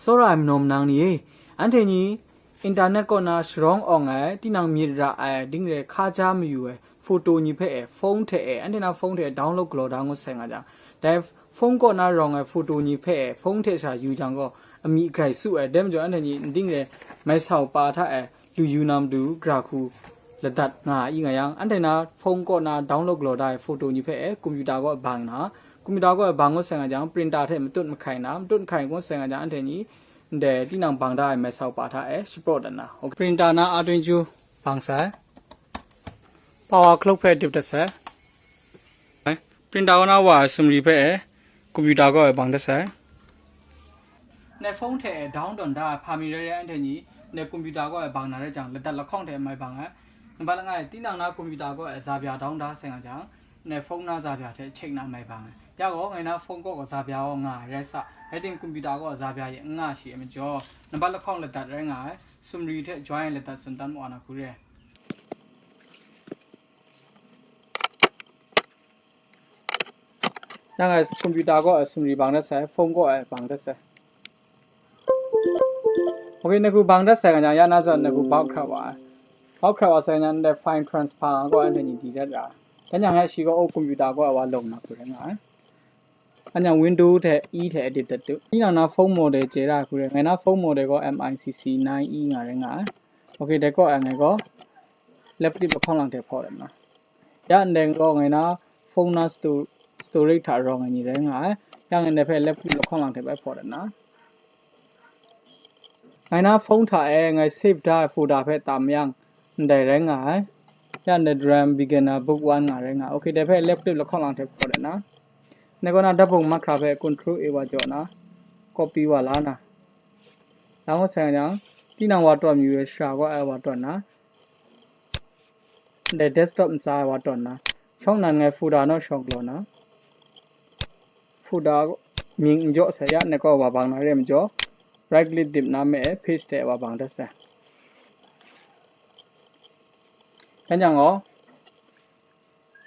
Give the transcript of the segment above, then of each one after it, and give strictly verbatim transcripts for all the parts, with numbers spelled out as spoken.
Tsawra ai manaw manang ni e, anhte ni internet kaw na sharawng awng ai, tinang myit ra ai, ding re hkaja mayu ai, photo ni hpe e, phone hte e, anhte na phone hte e download galaw da ngut sai nga jang, dai phone kaw na rawng ai photo ni hpe e, phone hte sha yu jang gaw, amyit grai su ai, dai majaw anhte ni nding re mai sau pa hta e, lu yu na matu gara hku ladat nga i nga yang, anhte na phone kaw na download galaw da ai photo ni hpe e, computer kaw e bang na, computer kaw e bang ngut sai nga jang, printer hte matut mahkai na, matut mahkai ngut sai nga jang, anhte ni ndai tinang bang da ai mai sau pa hta e shapraw dat na, okay. Printer na a twenty two bang sai, power clock hpe dip dat sai, printer kaw na wa ai sumri hpe e, computer kaw e bang dat sai. Ndai phone hte e down tawn da ai hpa mi rai rai anhte ni, ndai computer kaw e bang na rai jang, ladat lahkawng hte mai bang ai. Nambat langai, tinang na computer kaw e zabya down da sai nga jang, ndai phone na zabya hte check na mai bang ai. Ya gaw, ngai na phone kaw gaw zabya gaw nga ai rai sa, rai tim computer kaw zabya ye n nga shi ai majaw, nambat lahkawng ladat rai nga ai, sumri hte join ladat tsun dan mu wa na hku re ai. Yang e computer kaw e sumri bang dat sai, phone kaw e bang dat sai. Okay, ngai hku bang dat sai nga jang, ya na zawn ngai hku bau hkrap wa ai. Bau hkrap wa sai nga jang, ndai file transfer nga gaw anhte ni di dat ra ai. Dan jang e shi gaw o computer kaw e wa lawm na hku rai nga ai. Anhte window hte e hte e dip dat tu. Tinang na phone model chye ra ai hku rai. Ngai na phone model gaw M I C C nine E nga rai nga ai. Okay, dai kaw e ngai gaw left click lahkawng lang hte hpaw dat na. Ya ndai gaw ngai na phone na sto-, storage hta rawng ai ni rai nga ai. Ya ngai ndai hpe left click lahkawng lang hte bai hpaw dat na. Ngai na phone hta e ngai save da ai folder hpe tam yang, ndai rai nga ai. Ya ndai dram beginner book one nga rai nga ai. Okay, dai hpe left click lahkawng lang hte hpaw dat na. Ndai kaw na dat bung mahkra hpe control A wa jaw na, copy wa la na. Lang ngut sai nga jang, tinang wa tawn mayu ai shara kaw ai wa tawn na, ndai desktop ntsa ai wa tawn na, shawng nan ngai folder naw shawng galaw na, folder mying n jaw sai ya, ndai kaw wa bang na re ai majaw, right click dip na me e, paste hte wa bang dat sai. Dan jang gaw,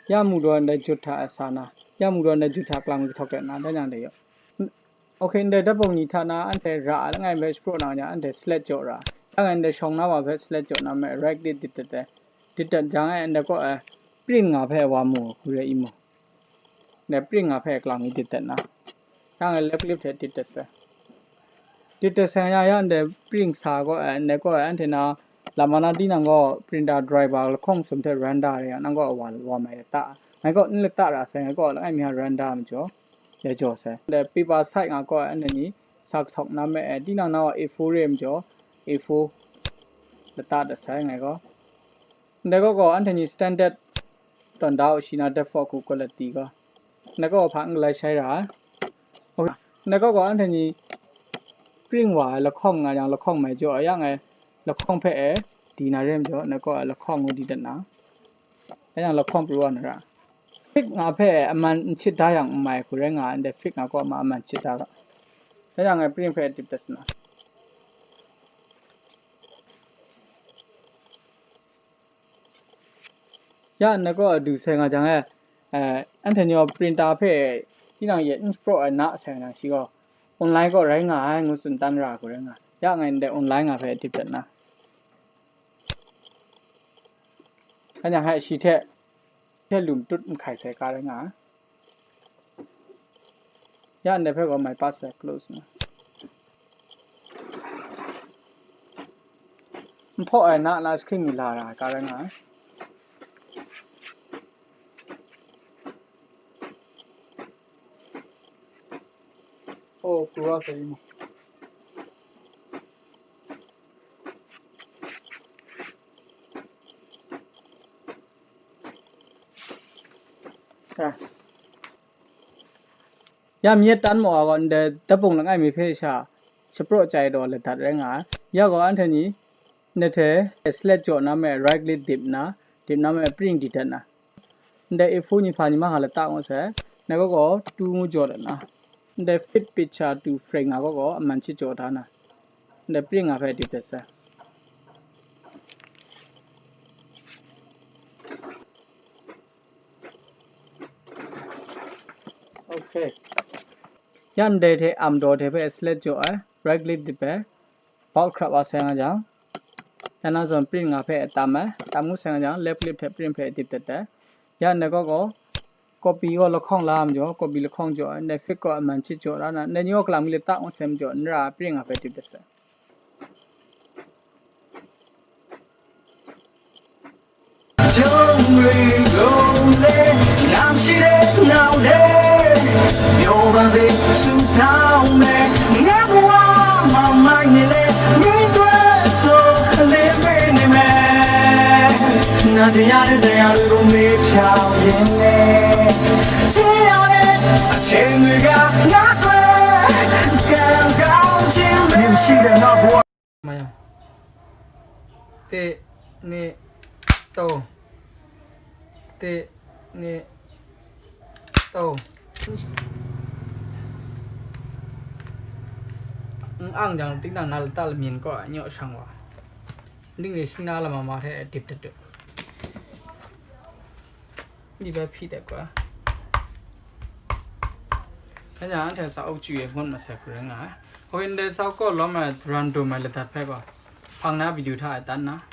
ya mu daw ndai jut hta sa na, ya mu daw ndai jut hta klang mi kahtawk dat na, dan jang dai yaw. Okay, ndai dat bung ni hta na anhte ra ai langai hpe shapraw na nga, anhte select jaw ra. Ya ngai ndai shawng na wa hpe select jaw na me, right click dip dat ai. Dip dat jang e, ndai kaw e print nga hpe wa mu hku re i mu. Ndai print nga hpe klang mi dip dat na. Ya ngai left click hte dip dat sai. Dip dat sai nga ya, ya ndai print sa gaw, eh, ndai gaw, eh, anhte na lam ma na tinang gaw printer driver lahkawng sum hte run da re yang, nang gaw wa, wa mai lata. Ngai gaw n lata ra sai, ngai gaw langai mi hta run da majaw, ya jaw sai. Ndai paper size nga gaw, eh, anhte ni sa kahtawk na me, eh, tinang na gaw A four re majaw, A four lata dat sai ngai gaw. Ndai gaw gaw anhte ni standard tawn da u shi na, default hku quality gaw. Ndai gaw hpa n galai shai ra ai. Okay. Ndai gaw gaw anhte ni print wa ai lahkawng nga yang lahkawng mai jaw, a yang e lahkawng hpe e di na re majaw, ndai gaw lahkawng ngu di dat na. A yang lahkawng pru wa na ra. Fix nga hpe e aman n chit da yang n mai hku rai nga ai, ndai fix nga gaw ma aman chit da ga. A yang e print hpe e dip dat sa na. Ya, ndai gaw a du sai nga jang e, eh, anhte ni gaw printer hpe tinang ye n shapraw ai na sai nga jang, shi gaw online kaw rai nga ai ngu tsun dan ra hku rai nga. Ya, ngai ndai online nga hpe dip dat na. Kan jang hpe shi hte, hte lum tut mahkai sai ka rai nga ai. Ya ndai hpe gaw mai pa sai close na. N hpaw ai na na screen mi la ra ai ka rai nga ai. Oh, pru wa sai mo. Ya myit tan maw a gaw, ndai dabung langai mi hpe sha shapraw chyai daw ladat rai nga ai. Ya gaw, anhte ni, ndai hte select jaw na me, right click dip na, dip na me, print di dat na. Ndai A four ni hpa ni mahkra lata ngut sai, ndai gaw gaw two ngu jaw dat na. Ndai fit picture to frame nga gaw gaw aman chit jaw da na. Ndai print nga hpe dip dat sai. Okay. Ya ndai hte am daw hte hpe select jaw ai, right click dip ai, baw hkrap wa sai nga jang, ya na zawn print nga hpe tam ai, tam ngu sai nga jang, left click hte print hpe dip dat ai. Ya ndai gaw gaw, copy gaw lahkawng la majaw, copy lahkawng jaw ai, ndai fit gaw aman chit jaw ra na, ndai ni gaw kalam mi lata ngu sai majaw, n ra ai, print nga hpe dip dat sai. ပြုံးရည်ကုန်လေ ငါရှိတဲ့နောက်လေ ပြောပါစေဆုတောင်းမယ် ငါဘဝမှာမိုက်နေလေ မင်းအတွက်ဆိုအလင်းပေးနေမယ် နာကျင်ရတဲ့တရားတွေကိုမေ့ဖြောက်ရင်းနဲ့ ချစ်ရတဲ့အချိန်တွေကငါ့အတွက် ကံကောင်းခြင်းပဲ ရှိတဲ့နောက်ဘဝ မယံတစ်နှစ်သုံးတစ်နှစ်သုံးအင်းအင်ကြောင့်တင်းတန်နာလတလမြင်ကောညော့ဆောင်ပါလိမ့်နေစနာလမမထဲအတစ်တစ် ဒီပဲဖြစ်တယ်ကွာ။ ခင်ဗျားထဲစာအုပ်ကြည့်ရခွင့်မဆက်ကြရငါ။ ဟိုင်းတဲ့စာကောလောမရန်ဒိုမလတဖဲကွာ။ ဖောင်နာဗီဒီယိုထားအတန်းနာ။